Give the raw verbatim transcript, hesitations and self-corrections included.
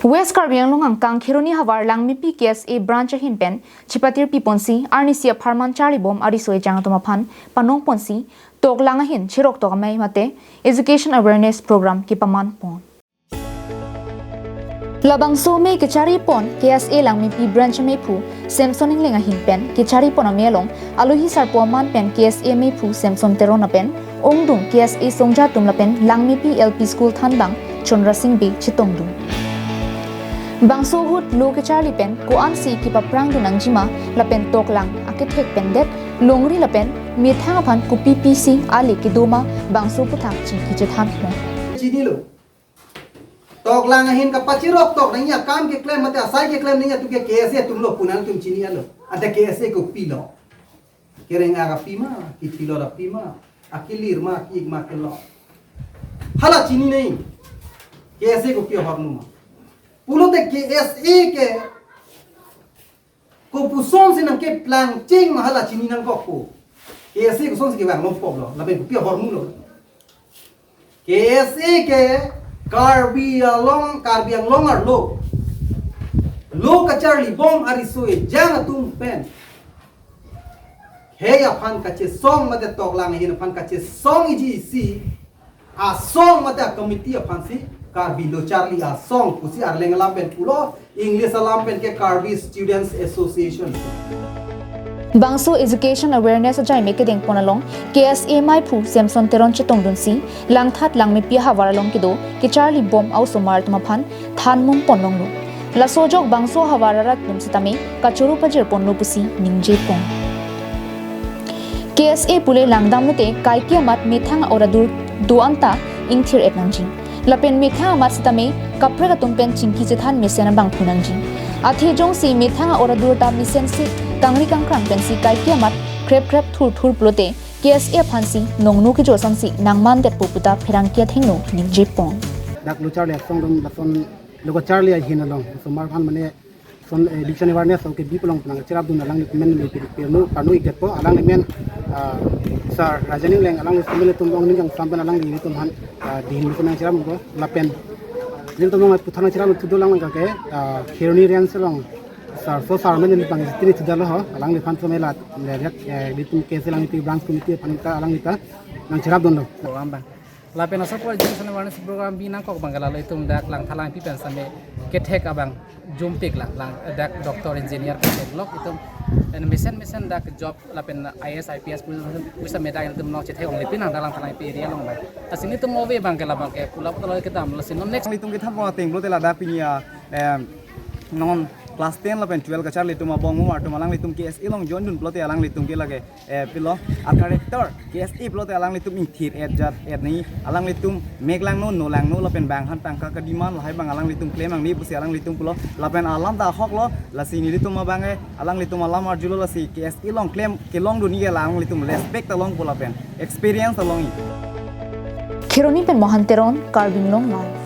West Karbi Anglong angkang Kheroni havar Langmepi K S A branch ahin pen chipatir piponsi arnisi apharman charlibom ariso ejang atum aphan panong ponsi toklang ahin cherok tok amei mate education awareness program kepaman pon. Labangso amei kecharli pon K S A Langmepi branch ameiphu Samson Engleng ahin pen kecharli pon amei along alohi sarpo aman pen K S A ameiphu Samson Teron lapen ongdung K S A songja atum lapen Langmepi L P school thanbang Chandra Singh Bey chetongdun. Bangso ahut lo kecharli pen ko-ansi kepaprangdun nangjima lapen toklang akethek pen det longri lapen methang aphan kopi pisi ale kedoma bangso aputhak chingki chethan pon. Chinilo. Toklang ahin kapacherok tok nangji akam keklem mate asai keklem nangji atum ke K S A atum lo pu nangtum chini-etlo. Ante K S A kopilo. Kereng-ak api ma, kithilo api ma, akilir ma, ki-ik ma kelo. Hala chini nangji. K S A kopi ahormu ma. Pulote K S A ke kopusonsi nangkeplang cheng ma hala chini nangkok pu. K S A kosonsi kevang longpoklo, lapen kopi ahormulo. K S A ke Karbi Anglong, Karbi Anglong arlo lo kacharlibom ariso ejang atum pen khei aphan kachesong mate toklang ahin aphan kachesongji isi asong mate committee aphansi Karbi Lo Charli Asong pusi Arleng alam pen pulo, English alam pen ke Karbi Students Association. Bangso education awareness ajai amei kedeng pon along K S A ameiphu Samson Teron chetongdunsi Langthat Langmepi havar along kedo kecharlibom a-osomar atum aphan thanmum pon longlo. Laso ajok bangso havar arat atum sitame kachoro pajir ponlo pusi ningje pon. K S A pule langdam lote kaike amat methang a-oradur do-an ta ingthir-et nangji. Lapen methang amat sitame kaprek atum pen chingki chethan mesen abangphu nangji. Athe jongsi methang a-oradur ta mesensi kangri kangkrang pensi kaike amat krep krep thur thur pulote K S A aphansi nongno kejor sonsi nangmandetpo puta pherangke athengno ningje pon. Dak Lo Charli Asong dum lason lo kacharli ahin along osomar aphan mane son, eh, education awareness along kebi pulang penang cherapdun alanglitum men le pir pirnu panu ikdetpo alangli men, ah, Sir Rajan Engleng alangli men atum along ning kangsam pen alanglitum aphan, ah, dihin mesen nangcherappo lapen nelitum along aputhak nangcherapdun thudo lang ke, ah, Kheroni Range along Sir, so Sir men neli pang tini thuda lo ho, alangliphan so mela le, eh, nelitum K S A Langmepi branch committee aphan ta alangli ta nangcherapdunlo. Program abang. Lapen aso apor education awareness program bi nangkok abang ke lalo itum dak Langthat Langmepi pen same kethek abang jumpik lang, lang dak doctor engineer kethek lok itum en mesen mesen dak job lapen I A S, I P S pusi, pusi medak itum nong chethek ong lipin nang dak Langthat Langmepi area along abang. Lasi nelitum ove abang ke labang ke pulap kalau kedam lasi non next. Itum kethan pon ateng pulote ladak pini a, em, non class ten lapen twelve kacharli atum abang umar atum alanglitum K S A along joindun pulote alanglitum ke lake, eh, pilo a-character K S A pulote alanglitum ingthir-et jat-et nangji, alanglitum mek langno, no langno lapen bang aphan tangka ke-demand lahai abang alanglitum klem nangne pusi alanglitum pulo lapen alam ta ahoklo. Lasi nelitum abang ke alanglitum alam arjulo, lasi K S A along klem kelongdunji ke alanglitum respect ta longpo lapen experience ta longji. Kheroni pen Mohan Teron, Karbi Anglong Live.